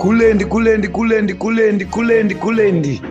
Kulendi, kulendi, kulendi, kulendi, kulendi, kulendi.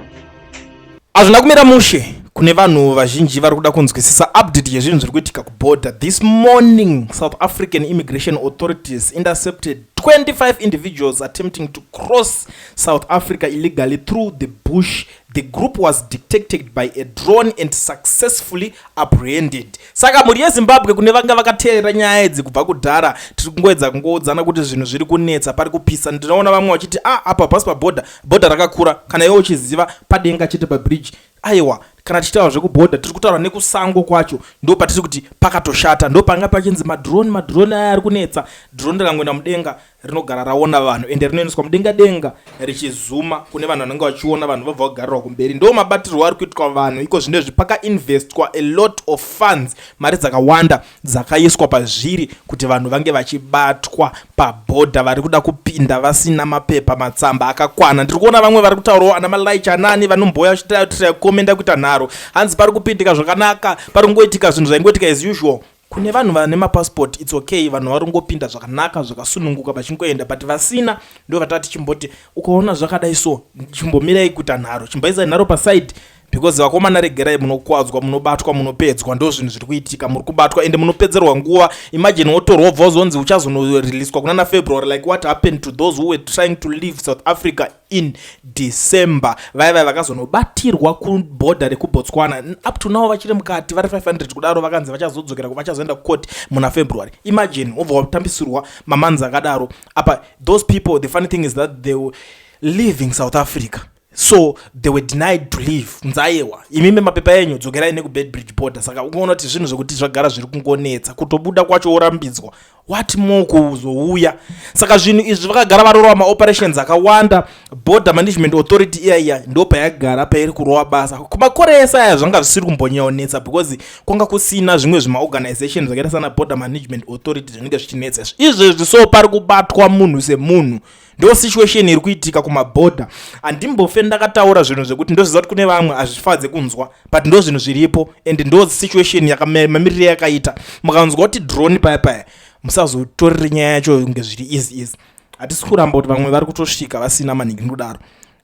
Hazvina kumira mushe kune vanhu vazhinji vari kuda kunzwisisa update yezvinhu zviri kuitika kuborder. This morning, South African immigration authorities intercepted 25 individuals attempting to cross South Africa illegally through the bush. The group was detected by a drone and successfully apprehended. Saka mhuri yeZimbabwe, kune vanga vakateerera nyaya idzi kubva kudhara, tiri kungoedza kungoudzana kuti zvinhu zviri kunetsa, pari kupisa. Ndinoona vamwe vachiti, "A ah, apa pasi pabhodha, bhodha rakakura." Kana iwe uchiziva padenga chete pabridge, aiwa. Kana tichitaura zvekubhodha, tiri kutaura nekusango kwacho, ndo patiri kuti pakatoshata. Ndo panga pachinzi madrone, madrone aya ari kunetsa. Drone rikangoenda mudenga, rinogara raona vanhu, ende rinoendeswa mudenga denga richizuma kune vanhu vanenge vachiona vanhu, vabva vagarirwa kumberi. Ndo mabatirwo ari kuitwa vanhu iko zvinezvi. Pakainvestwa a lot of funds, mari dzakawanda dzakaiswa pazviri kuti vanhu vange vachibatwa pabhodha vari kuda kupinda vasina mapepa, matsamba akakwana. Ndiri kuona vamwe vari kutaurawo, ana malaicha anani vanomboya vachikomenda kuita nharo, hanzi pari kupindika zvakanaka, pari kungoitika zvinhu zvaingoitika as usual. Kune vanhu vane mapassport, it's okay, vanhu vari kungopinda zvakanaka, zvakasununguka, vachingoenda, but vasina ndo vatati chimboti ukaona zvakadai so, chimbomirai kuita nharo, chimboisai nharo paside, because vakomana, regerai, munokwadzwa, munobatwa, munopedzwa. Ndo zvinhu zviri kuitika, muri kubatwa ende munopedzerwa nguva. Imagine wotorwa, wobva wazonzi uchazonoreleaswa kuna naFebruary, like what happened to those who were trying to leave South Africa in December. Vai vakazonobatirwa kubhodha rekuBotswana, up to now vachiri mukati, vari 500 kudaro. Vakanzi vachazodzokera, vachazoenda kucourt muna February. Imagine wobva watambisirwa mamanzi akadaro apa. Those people, the funny thing is that they were leaving South Africa, so they were denied to leave. Nzaiwa, imimi mapepa enyu, dzokerai nekuBeitbridge border. Saka unoona kuti zvinhu zvekuti zvagara zviri kungonetsa, kutobuda kwacho worambidzwa, what more kuzouya? Saka zvinhu izvi vakagara varorova maoperations akawanda. Border Management Authority iya iya ndo payagara pairi kurova basa kumakore ese aya. Zvanga zvisiri kumbonyanyonetsa because kwanga kusina zvimwe zvimaorganization zvakaita sana Border Management Authority zvinenge zvichinetsa izvezvi. So pari kubatwa munhu semunhu, ndo situation iri kuitika kumabhodha. Handimbofe ndakataura zvinhu zvekuti ndoziva kuti kune vamwe hazvifadze kunzwa, but ndo zvinhu zviripo and ndo situation mamiriro yakaita. Mukanzwa kuti drone paya paya, musazotorere nyaya yacho kunge zviri easy easy. Hatisi kuramba kuti vamwe vari kutosvika vasina maningi ndodaro,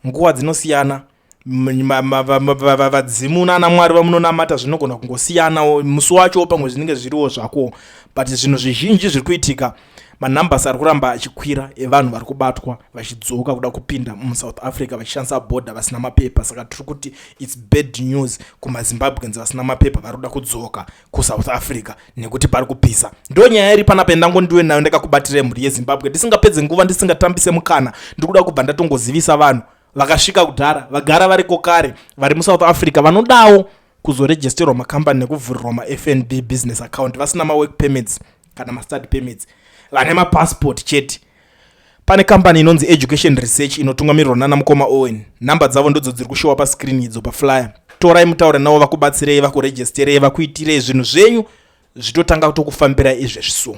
nguva dzinosiyana, vadzimu nana Mwari vamunonamata zvinogona kungosiyanawo musi wacho, pamwe zvinenge zviriwo zvako, but zvinhu zvizhinji zviri kuitika, manumbers ari kuramba achikwira evanhu vari kubatwa vachidzoka kuda kupinda muSouth Africa vachishandisa bhodha vasina mapepa. Saka tiri kuti it's bad news kumaZimbabweans vasina mapepa vari kuda kudzoka kuSouth Africa nekuti pari kupisa. Ndo nyaya iri panapa yandangondiwe nayo ndakakubatirai, mhuri yeZimbabwe. Ndisingapedze nguva, ndisingatambise mukana, ndiri kuda kubva ndatongozivisa vanhu vakasvika kudhara, vagara variko kare, vari muSouth Africa, vanodawo kuzoregisterwa makambani nekuvhurirwa maFNB business account, vasina mawork permits kana mastudy permits, vane mapassport chete. Pane kambani inonzi Education Research inotungamirirwa nana mukoma Owen. Nhamba dzavo ndodzo dziri kushowa pascreen idzo paflyer. Torai mutaure navo, vakubatsirei, vakuregisterei, vakuitirei zvinhu zvenyu zvitotanga kutokufambira izvezvi. So